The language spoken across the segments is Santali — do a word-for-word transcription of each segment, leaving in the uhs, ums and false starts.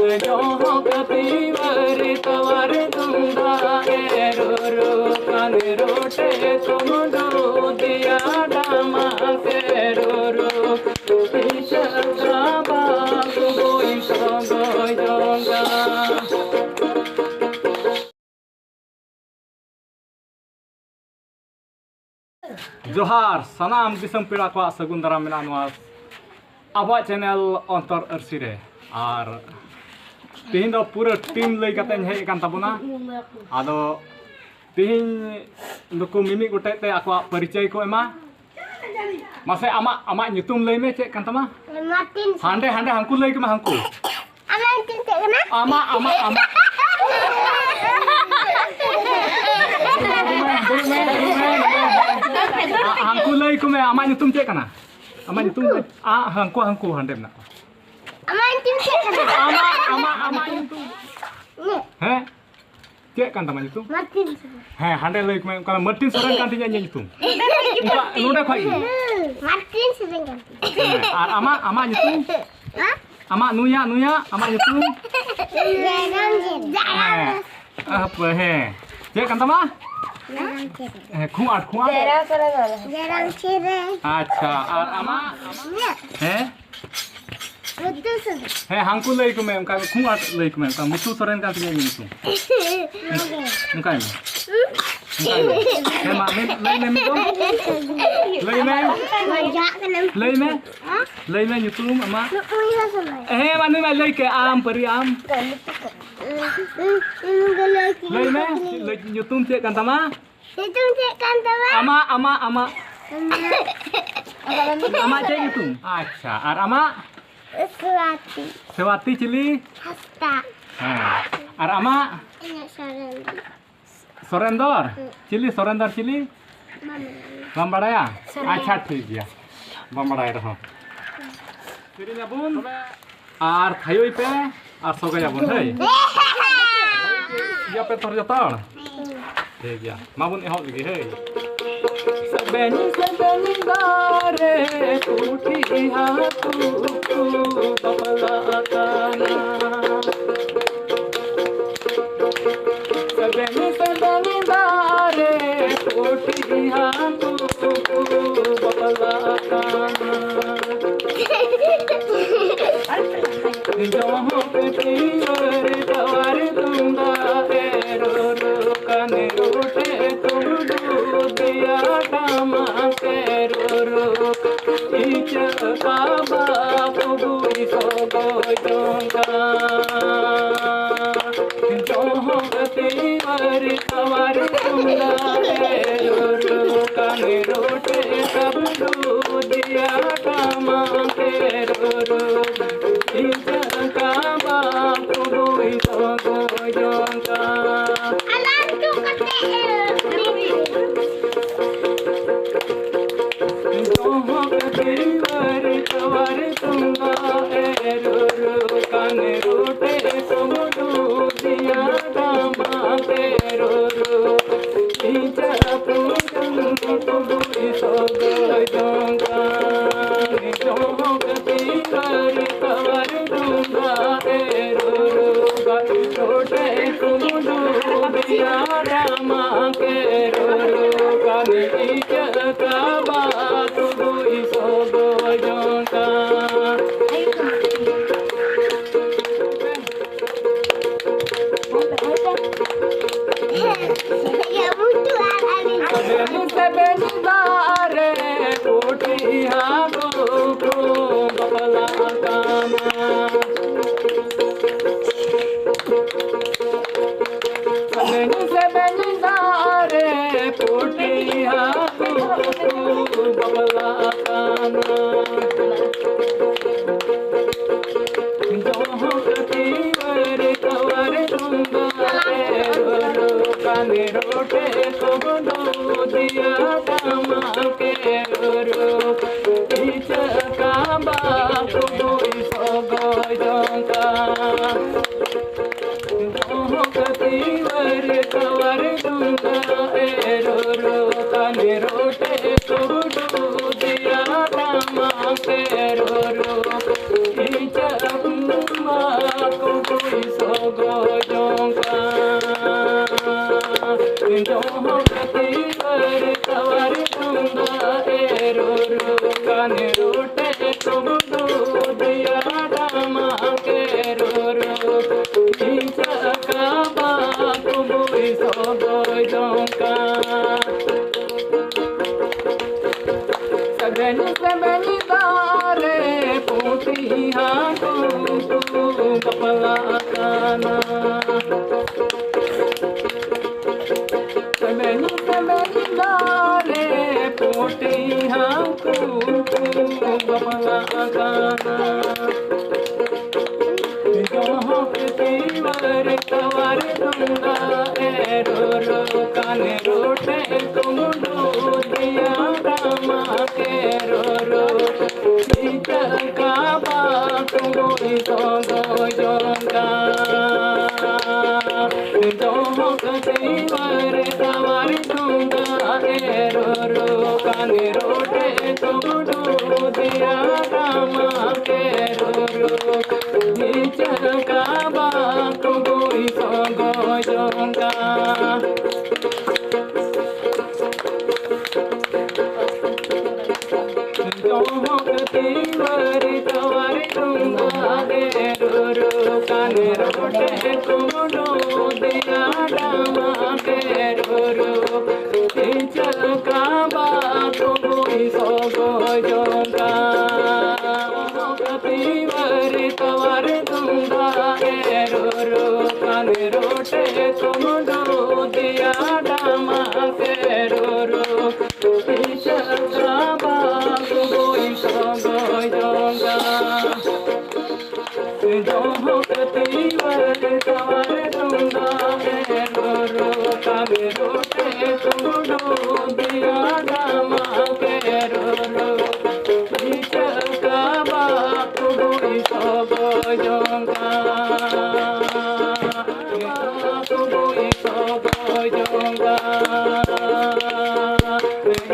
ᱡᱚᱦᱚᱜ ᱛᱤᱣᱟᱹᱨᱤ ᱛᱟᱣᱟᱨ ᱛᱩᱢᱫᱟᱜ ᱮ ᱨᱩᱨᱩ ᱠᱟᱱ ᱨᱚᱴᱮ ᱠᱚᱢᱰᱩ ᱫᱤᱭᱟ ᱰᱟᱢᱟ ᱥᱮ ᱨᱩᱨᱩ ᱯᱤᱪᱷᱟᱹ ᱵᱟᱵᱟ ᱜᱩᱵᱩᱭ ᱥᱚᱜᱚᱭ ᱡᱚᱝᱟ᱾ ᱡᱚᱦᱟᱨ, ᱥᱟᱱᱟᱢ ᱫᱤᱥᱚᱢ ᱯᱮᱲᱟ ᱠᱚᱣᱟᱜ ᱥᱟᱹᱜᱩᱱ ᱫᱟᱨᱟᱢ ᱢᱮᱱᱟᱜᱼᱟ ᱱᱚᱣᱟ ᱟᱵᱚᱣᱟᱜ ᱪᱮᱱᱮᱞ ᱚᱱᱛᱚᱨ ᱟᱹᱨᱥᱤ ᱨᱮ᱾ ᱟᱨ ᱛᱮᱦᱮᱧ ᱫᱚ ᱯᱩᱨᱟᱹ ᱴᱤᱢ ᱞᱟᱹᱭ ᱠᱟᱛᱮᱧ ᱦᱮᱡ ᱟᱠᱟᱱ ᱛᱟᱵᱚᱱᱟ᱾ ᱟᱫᱚ ᱛᱮᱦᱮᱧ ᱱᱩᱠᱩ ᱢᱤᱢᱤᱫ ᱜᱚᱴᱮᱡ ᱛᱮ ᱟᱠᱚᱣᱟᱜ ᱯᱚᱨᱤᱪᱚᱭ ᱠᱚ ᱮᱢᱟ᱾ ᱢᱟᱥᱮ ᱟᱢᱟᱜ, ᱟᱢᱟᱜ ᱧᱩᱛᱩᱢ ᱞᱟᱹᱭ ᱢᱮ, ᱪᱮᱫ ᱠᱟᱱ ᱛᱟᱢᱟ? ᱢᱟᱨᱴᱤᱱ᱾ ᱦᱟᱸᱰᱮ, ᱦᱟᱸᱰᱮ ᱦᱟᱱᱠᱩ ᱞᱟᱹᱭ ᱠᱚᱢᱮ, ᱦᱟᱱᱠᱩ᱾ ᱟᱢᱟᱜ ᱧᱩᱛᱩᱢ ᱪᱮᱫ ᱠᱟᱱᱟ? ᱟᱢᱟᱜ, ᱟᱢᱟᱜ, ᱟᱢᱟᱜ᱾ ᱫᱩᱲᱩᱵ ᱢᱮ, ᱫᱩᱲᱩᱵ ᱢᱮ, ᱫᱩᱲᱩᱵ ᱢᱮ, ᱫᱩᱲᱩᱵ ᱢᱮ᱾ ᱟ, ᱦᱟᱱᱠᱩ ᱞᱟᱹᱭ ᱠᱚᱢᱮ, ᱟᱢᱟᱜ ᱧᱩᱛᱩᱢ ᱪᱮᱫ ᱠᱟᱱᱟ? ᱟᱢᱟᱜ ᱧᱩᱛᱩᱢ ᱫᱚ? ᱟ, ᱦᱟᱱᱠᱩ, ᱦᱟᱱᱠᱩ ᱦᱟᱸᱰᱮ ᱢᱮᱱᱟᱜ ᱠᱚᱣᱟ᱾ ᱟᱢᱟᱜ ᱧᱩᱛᱩᱢ ᱪᱮᱫ ᱠᱟᱱᱟ? ᱟᱢᱟᱜ, ᱟᱢᱟᱜ, ᱟᱢᱟᱜ ᱧᱩᱛᱩᱢ᱾ ᱤᱧᱟᱹᱜ? ᱦᱮᱸ? ᱪᱮᱫ ᱠᱟᱱ ᱛᱟᱢᱟ ᱧᱩᱛᱩᱢ? ᱢᱟᱨᱴᱤᱱ ᱥᱚᱨᱮᱱ᱾ ᱦᱮᱸ, ᱦᱟᱸᱰᱮ ᱞᱟᱹᱭ ᱠᱚᱢᱮ, ᱚᱱᱠᱟ ᱢᱟᱨᱴᱤᱱ ᱥᱚᱨᱮᱱ ᱠᱟᱱ ᱛᱤᱧᱟ ᱤᱧᱟᱹᱜ ᱧᱩᱛᱩᱢ᱾ ᱚᱱᱠᱟ ᱱᱚᱰᱮ ᱠᱷᱚᱡ ᱜᱮ᱾ ᱦᱩᱸ, ᱢᱟᱨᱴᱤᱱ ᱥᱚᱨᱮᱱ ᱠᱟᱱ ᱛᱤᱧᱟ᱾ ᱦᱮᱸ, ᱟᱨ ᱟᱢᱟᱜ, ᱟᱢᱟᱜ ᱧᱩᱛᱩᱢ? ᱦᱮᱸ? ᱟᱢᱟᱜ ᱱᱩᱭᱟᱜ, ᱱᱩᱭᱟᱜ, ᱟᱢᱟᱜ ᱧᱩᱛᱩᱢ? ᱡᱟᱭᱨᱟᱢ ᱡᱮ-, ᱦᱮᱸ᱾ ᱡᱟᱭᱨᱟᱢ᱾ ᱦᱟᱯᱮ, ᱦᱮᱸ᱾ ᱪᱮᱫ ᱠᱟᱱ ᱛᱟᱢᱟ? ᱡᱟᱭᱨᱟᱢ ᱪᱮᱨᱮ᱾ ᱦᱮᱸ, ᱠᱷᱩᱵ ᱟᱸᱴ, ᱠᱷᱩᱵ ᱟᱸᱴ᱾ ᱡᱟᱭᱨᱟᱢ ᱪᱮᱨᱮ᱾ ᱟᱪᱪᱷᱟ, ᱟᱨ ᱟᱢᱟᱜ? ᱤᱧᱟᱹᱜ? ᱦᱮᱸ? ᱢᱟᱨᱴᱤᱱ ᱥᱚᱨᱮᱱ᱾ ᱦᱮᱸ, ᱦᱟᱝᱠᱩ ᱞᱟᱹᱭ ᱠᱚᱢᱮ, ᱚᱱᱠᱟ ᱠᱷᱩᱵ ᱟᱸᱴ ᱞᱟᱹᱭ ᱠᱚᱢᱮ, ᱚᱱᱠᱟ ᱢᱩᱛᱩ ᱥᱚᱨᱮᱱ ᱠᱟᱱ ᱛᱤᱧᱟ ᱤᱧᱟᱹᱜ ᱧᱩᱛᱩᱢ᱾ ᱚᱱᱠᱟᱭ ᱢᱮ᱾ ᱚᱱᱠᱟᱭ ᱢᱮ᱾ ᱦᱮᱸ, ᱢᱟ, ᱢᱮ-, ᱞᱟᱹᱭ ᱢᱮ ᱢᱤᱫ ᱫᱚᱢ᱾ ᱞᱟᱹᱭ ᱢᱮ᱾ ᱞᱟᱹᱭ ᱢᱮ᱾ ᱞᱟᱹᱭ ᱢᱮ ᱧᱩᱛᱩᱢ ᱟᱢᱟᱜ᱾ ᱦᱮᱸ, ᱢᱟ, ᱱᱩᱭ ᱢᱟ ᱞᱟᱹᱭ ᱠᱮᱫ, ᱟᱢ ᱯᱟᱹᱨᱤ ᱟᱢ᱾ ᱞᱟᱹᱭ ᱢᱮ, ᱞᱟᱹᱭ, ᱧᱩᱛᱩᱢ ᱪᱮᱫ ᱠᱟᱱ ᱛᱟᱢᱟ? ᱧᱩᱛᱩᱢ ᱪᱮᱫ ᱠᱟᱱ ᱛᱟᱢᱟ? ᱟᱢᱟᱜ, ᱟᱢᱟᱜ, ᱟᱢᱟᱜ᱾ ᱟᱢᱟᱜ᱾ ᱟᱢᱟᱜ ᱪᱮᱫ ᱧᱩᱛᱩᱢ? ᱟᱪᱪᱷᱟ, ᱟᱨ ᱟᱢᱟᱜ? ᱥᱮᱣᱟᱛᱤ᱾ ᱥᱮᱣᱟᱛᱤ ᱪᱤᱞᱤ? ᱦᱟᱸᱥᱫᱟ᱾ ᱦᱮᱸ᱾ ᱟᱨ ᱟᱢᱟᱜ? ᱤᱧᱟᱹᱜ ᱥᱚᱨᱮᱱ᱾ ᱥᱚᱨᱮᱱᱫᱚᱨ? ᱦᱩᱸ᱾ ᱪᱤᱞᱤ ᱥᱚᱨᱮᱱᱫᱚᱨ ᱪᱤᱞᱤ? ᱵᱟᱢ ᱵᱟᱲᱟᱭᱟ᱾ ᱵᱟᱢ ᱵᱟᱲᱟᱭᱟ? ᱥᱚᱨᱮᱱ᱾ ᱟᱪᱪᱷᱟ, ᱴᱷᱤᱠ ᱜᱮᱭᱟ, ᱵᱟᱢ ᱵᱟᱲᱟᱭ ᱨᱮᱦᱚᱸ᱾ ᱥᱮᱨᱮᱧ ᱟᱵᱚᱱ ᱟᱨ ᱛᱷᱟᱭᱚᱭ ᱯᱮ ᱟᱨ ᱥᱚᱜᱚᱭᱟᱵᱚᱱ, ᱦᱳᱭ᱾ ᱜᱮᱭᱟ ᱯᱮ ᱛᱚ ᱡᱚᱛᱚ ᱦᱚᱲ? ᱴᱷᱤᱠ ᱜᱮᱭᱟ, ᱢᱟᱵᱚᱱ ᱮᱦᱚᱵ ᱞᱮᱜᱮ, ᱦᱳᱭ᱾ ᱥᱮᱵᱮᱧ, ᱥᱮᱵᱮᱧ ᱫᱟᱨᱮ ᱯᱩᱴᱷᱤ ᱦᱟᱹᱠᱩ ᱠᱚ ᱵᱟᱯᱞᱟ ᱟᱠᱟᱱᱟ᱾ ᱛᱤᱣᱟᱹᱨ ᱛᱟᱣᱟᱨ ᱛᱩᱢᱫᱟᱜ ᱮ ᱨᱩᱨᱩ, ᱠᱟᱱᱮ ᱨᱩᱴᱮ ᱛᱩᱰᱩ ᱫᱤᱭᱟ ᱴᱟᱢᱟᱠ ᱮ ᱨᱩᱨᱩ, ᱤᱪᱟᱹᱜ ᱠᱟᱵᱟ ᱯᱩᱜᱩᱭ ᱥᱚᱜᱚᱭ ᱡᱚᱝ ᱠᱟᱱ᱾ ᱡᱚᱦᱚᱜ ᱛᱤᱣᱟᱹᱨ ᱛᱟᱣᱟᱨ ᱛᱩᱢᱫᱟᱜ ᱮ ᱨᱩᱨᱩ, ᱠᱟᱱᱮ ᱨᱩᱴᱮ ᱛᱟᱵᱞᱩ ᱫᱤᱭᱟ ᱴᱟᱢᱟᱠ ᱮ ᱨᱩᱨᱩ, ᱤᱪᱟᱹᱜ ᱠᱟᱵᱟ ᱯᱩᱜᱩᱭ ᱥᱚᱜᱚᱭ ᱡᱚᱝ ᱠᱟᱱ᱾ ᱟᱞᱟᱝ ᱪᱚ ᱠᱟᱛᱮ ᱮ ᱡᱚᱦᱚᱜ ᱛᱤᱣᱟᱹᱨ ᱛᱟᱣᱟᱨ ᱛᱩᱢᱫᱟᱜ ᱮ ᱨᱩᱨᱩ, ᱠᱟᱱᱮ ᱨᱩᱴᱮ ᱛᱩᱢᱫᱩ ᱫᱤᱭᱟ ᱴᱟᱢᱟᱠ ᱮ ᱨᱩᱨᱩ, ᱤᱪᱟᱹᱜ ᱯᱩᱡᱟᱹ ᱛᱩᱰᱩᱭ ᱥᱚᱜᱚᱭ ᱡᱚᱝ ᱠᱟᱱ᱾ ᱡᱚᱦᱚᱜ ᱛᱤᱣᱟᱹᱨ ᱛᱟᱣᱟᱨ ᱛᱩᱢᱫᱟᱜ ᱮ ᱨᱩᱨᱩ, ᱠᱟᱱᱮ ᱨᱩᱴᱮ ᱛᱩᱢᱫᱩ ᱫᱤᱭᱟ ᱴᱟᱢᱟᱠ ᱮ ᱨᱩᱨᱩ, ᱠᱟᱱᱮ ᱤᱪᱟᱹᱜ ᱠᱟᱵᱟ ᱛᱩᱰᱩᱭ ᱥᱚᱜᱚᱭ ᱡᱚᱝ ᱠᱟᱱ᱾ ᱥᱮᱵᱮᱱ ᱥᱮᱵᱮᱱ ᱫᱟᱨᱮ ᱯᱩᱴᱷᱤ ᱦᱟᱹᱠᱩ ᱠᱚ ᱵᱟᱯᱞᱟᱜ ᱠᱟᱱᱟ᱾ ᱥᱮᱵᱮᱱ ᱥᱮᱵᱮᱱ ᱫᱟᱨᱮ ᱯᱩᱴᱷᱤ ᱦᱟᱹᱠᱩ ᱠᱚ ᱵᱟᱯᱞᱟᱜ ᱠᱟᱱᱟ᱾ ᱡᱚᱦᱚᱜ ᱛᱤᱣᱟᱹᱨ ᱛᱟᱣᱟᱨ ᱛᱩᱢᱫᱟᱜ ᱮ ᱨᱩᱨᱩ, ᱠᱟᱱᱮ ᱨᱩᱴᱮ ᱛᱩᱢᱫᱩ ᱫᱤᱭᱟ ᱴᱟᱢᱟᱠ ᱮ ᱨᱩᱨᱩ, ᱤᱪᱟᱹᱜ ᱠᱟᱵᱟ ᱯᱩᱜᱩᱭ ᱥᱚᱜᱚᱭ ᱡᱚᱝ ᱠᱟᱱ᱾ ᱡᱚᱦᱚᱜ ᱛᱤᱣᱟᱹᱨ ᱛᱟᱣᱟᱨ ᱛᱩᱢᱫᱟᱜ ᱮ ᱨᱩᱨᱩ, ᱠᱟᱱᱮ ᱨᱩᱴᱮ ᱛᱩᱰᱩ ᱫᱤᱭᱟ ᱴᱟᱢᱟᱠ ᱮ ᱨᱩᱨᱩ, ᱤᱪᱟᱹᱜ ᱠᱟᱵᱟ ᱯᱩᱜᱩᱭ ᱥᱚᱜᱚᱭ ᱡᱚᱝ ᱠᱟᱱ᱾ ᱡᱚᱦᱚᱜ ᱛᱤᱣᱟᱹᱨ ᱛᱟᱣᱟᱨ ᱛᱩᱢᱫᱟᱜ ᱮ ᱨᱩᱨᱩ, ᱠᱟᱱᱮ ᱨᱩᱴᱮ ᱛᱩᱰᱩ ᱫᱤᱭᱟ ᱴᱟᱢᱟᱠ ᱮ ᱨᱩᱨᱩ, ᱤᱧ ᱪᱟᱠᱟ ᱵᱟᱠᱚ ᱵᱳᱭ ᱥᱚᱜᱚᱭ ᱡᱚᱝ ᱠᱟᱱ᱾ ᱥᱮᱢᱮᱧ ᱥᱮᱢᱮᱧ ᱫᱟᱨᱮ ᱯᱩᱸᱴᱷᱤ ᱦᱟᱹᱠᱩ ᱠᱚ ᱵᱟᱯᱞᱟᱜ ᱠᱟᱱᱟ᱾ ᱥᱮᱢᱮᱧ ᱥᱮᱢᱮᱧ ᱫᱟᱨᱮ ᱯᱩᱸᱴᱷᱤ ᱦᱟᱹᱠᱩ ᱠᱚ ᱵᱟᱯᱞᱟᱜ ᱠᱟᱱᱟ᱾ ᱡᱚᱦᱚᱜ ᱛᱤᱣᱟᱨ ᱛᱟᱣᱟᱨ ᱛᱩᱢᱫᱟᱜ ᱮ ᱨᱩᱨᱩ ᱠᱟᱱ ᱨᱚᱴᱮ ᱠᱩᱢᱰᱩ ᱫᱤᱭᱟ ᱨᱟᱢᱟ ᱮ ᱨᱩᱨᱩ ᱤᱪᱟᱹ ᱠᱟᱵᱟ ᱛᱩᱢᱵᱩᱭ ᱥᱚᱜᱚᱭ ᱡᱚᱝ ᱠᱟᱱ᱾ ᱡᱚᱦᱚᱜ ᱛᱤᱣᱟᱨ ᱛᱟᱣᱟᱨ ᱛᱩᱢᱫᱟᱜ ᱮ ᱨᱩᱨᱩ ᱠᱟᱱ ᱨᱚᱴᱮ ᱠᱩᱢᱰᱩ ᱫᱤᱭᱟ ᱨᱟᱢᱟ ᱮ ᱨᱩᱨᱩ ᱤᱪᱟᱹ ᱠᱟᱵᱟ ᱛᱩᱢᱵᱩᱭ ᱥᱚᱜᱚᱭ ᱡᱚᱝ ᱠᱟᱱ᱾ ᱡᱚᱦᱚᱜ ᱛᱤᱣᱟᱨ ᱛᱟᱣᱟᱨ ᱛᱩᱢᱫᱟᱜ ᱮ ᱨᱩᱨᱩ ᱠᱟᱱ ᱨᱚᱴᱮ ᱠᱩᱢᱰᱩ ᱫᱤᱭᱟ ᱰᱟᱢᱟ ᱮ ᱨᱩᱨᱩ ᱤᱪᱟᱹ ᱠᱟᱵᱟ ᱛᱩᱢᱵᱩᱭ ᱥᱚᱜᱚᱭ ᱡᱚᱝ ᱠᱟᱱ᱾ ᱡᱚᱦᱚᱜ ᱛᱤᱣᱟᱨ ᱛᱟᱣᱟᱨ ᱛᱩᱢᱫᱟᱜ ᱮ ᱨᱩᱨᱩ ᱠᱟᱱ ᱨᱚᱴᱮ ᱠᱩᱢᱰᱩ ᱫᱤᱭᱟ ᱰᱟᱢᱟ ᱮ ᱨᱩᱨᱩ ᱤᱪᱟᱹ ᱠᱟᱵᱟ ᱛᱩᱢᱵᱩᱭ ᱥᱚᱜᱚᱭ ᱡᱚᱝ ᱠᱟᱱ᱾ ᱡᱚᱦᱚᱜ ᱛᱤᱣᱟᱨ ᱛᱟᱣᱟᱨ ᱛᱩᱢᱫᱟᱜ ᱮ ᱨᱩᱨᱩ ᱠᱟᱱ ᱨᱚᱴᱮ ᱠᱩᱢᱰᱩ ᱫᱤᱭᱟ ᱰᱟᱢᱟ ᱮ ᱨᱩᱨᱩ ᱤᱪᱟᱹ ᱠᱟᱵᱟ ᱛᱩᱢᱵᱩᱭ ᱥᱚᱜᱚᱭ ᱡᱚᱝ ᱠᱟᱱ᱾ ᱛᱩᱢᱵᱩᱭ ᱥᱚᱜᱚᱭ ᱡᱚᱝ ᱠᱟᱱ᱾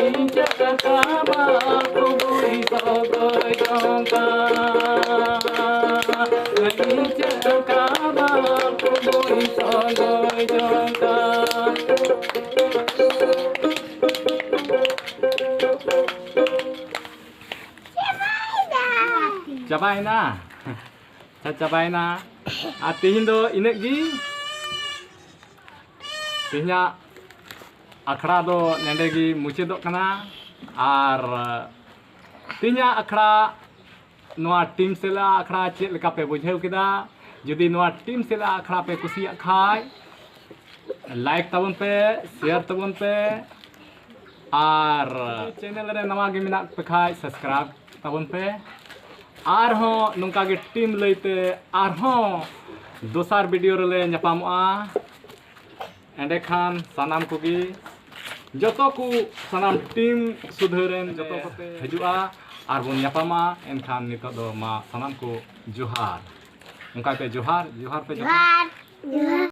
ᱤᱧ ᱪᱟᱠᱟ ᱵᱟᱠᱚ ᱵᱳᱭ ᱥᱚᱜᱚᱭ ᱡᱚᱝ ᱠᱟᱱ᱾ ᱤᱧ ᱪᱟᱠᱟ ᱵᱟᱠᱚ ᱵᱳᱭ ᱥᱚᱜᱚᱭ ᱡᱚᱝ ᱠᱟᱱ᱾ ᱪᱟᱵᱟᱭᱮᱱᱟ? ᱟᱪᱪᱷᱟ, ᱪᱟᱵᱟᱭᱮᱱᱟ᱾ ᱟᱨ ᱛᱮᱦᱮᱧ ᱫᱚ ᱤᱱᱟᱹᱜ ᱜᱮ᱾ ᱛᱮᱦᱮᱧᱟᱜ ᱟᱠᱷᱲᱟ ᱫᱚ ᱱᱚᱰᱮ ᱜᱮ ᱢᱩᱪᱟᱹᱫᱚᱜ ᱠᱟᱱᱟ᱾ ᱟᱨ ᱛᱮᱦᱮᱧᱟᱜ ᱟᱠᱷᱲᱟ, ᱱᱚᱣᱟ ᱴᱤᱢ ᱥᱮᱞᱟ ᱟᱠᱷᱲᱟ ᱪᱮᱫ ᱞᱮᱠᱟ ᱯᱮ ᱵᱩᱡᱷᱟᱹᱣ ᱠᱮᱫᱟ? ᱡᱩᱫᱤ ᱱᱚᱣᱟ ᱴᱤᱢ ᱥᱮᱞᱟ ᱟᱠᱷᱲᱟ ᱯᱮ ᱠᱩᱥᱤᱭᱟᱜ ᱠᱷᱟᱡ, ᱞᱟᱭᱤᱠ ᱛᱟᱵᱚᱱ ᱯᱮ, ᱥᱮᱭᱟᱨ ᱛᱟᱵᱚᱱ ᱯᱮ, ᱟᱨ ᱪᱮᱱᱮᱞ ᱨᱮ ᱱᱟᱣᱟ ᱜᱮ ᱢᱮᱱᱟᱜ ᱯᱮ ᱠᱷᱟᱡ ᱥᱟᱵᱥᱠᱨᱟᱭᱤᱵ ᱛᱟᱵᱚᱱ ᱯᱮ᱾ ᱟᱨᱦᱚᱸ ᱱᱚᱝᱠᱟ ᱜᱮ ᱴᱤᱢ ᱞᱟᱹᱭᱛᱮ ᱟᱨᱦᱚᱸ ᱫᱚᱥᱟᱨ ᱵᱷᱤᱰᱤᱭᱳ ᱨᱮᱞᱮ ᱧᱟᱯᱟᱢᱚᱜᱼᱟ᱾ ᱮᱸᱰᱮᱠᱷᱟᱱ ᱥᱟᱱᱟᱢ ᱠᱚᱜᱮ, ᱡᱚᱛᱚ ᱠᱚ, ᱥᱟᱱᱟᱢ ᱴᱤᱢ ᱥᱩᱫᱷᱟᱹ ᱨᱮᱱ ᱡᱚᱛᱚ ᱠᱚᱯᱮ ᱦᱤᱡᱩᱜᱼᱟ ᱟᱨ ᱵᱚᱱ ᱧᱟᱯᱟᱢᱟ᱾ ᱮᱱᱠᱷᱟᱱ ᱱᱤᱛᱚᱜ ᱫᱚ ᱢᱟ ᱥᱟᱱᱟᱢ ᱠᱚ ᱡᱚᱦᱟᱨ᱾ ᱚᱱᱠᱟᱛᱮ ᱡᱚᱦᱟᱨ, ᱡᱚᱦᱟᱨ ᱯᱮ ᱡᱚᱦᱟᱨ᱾ ᱡᱚᱦᱟᱨ, ᱡᱚᱦᱟᱨ᱾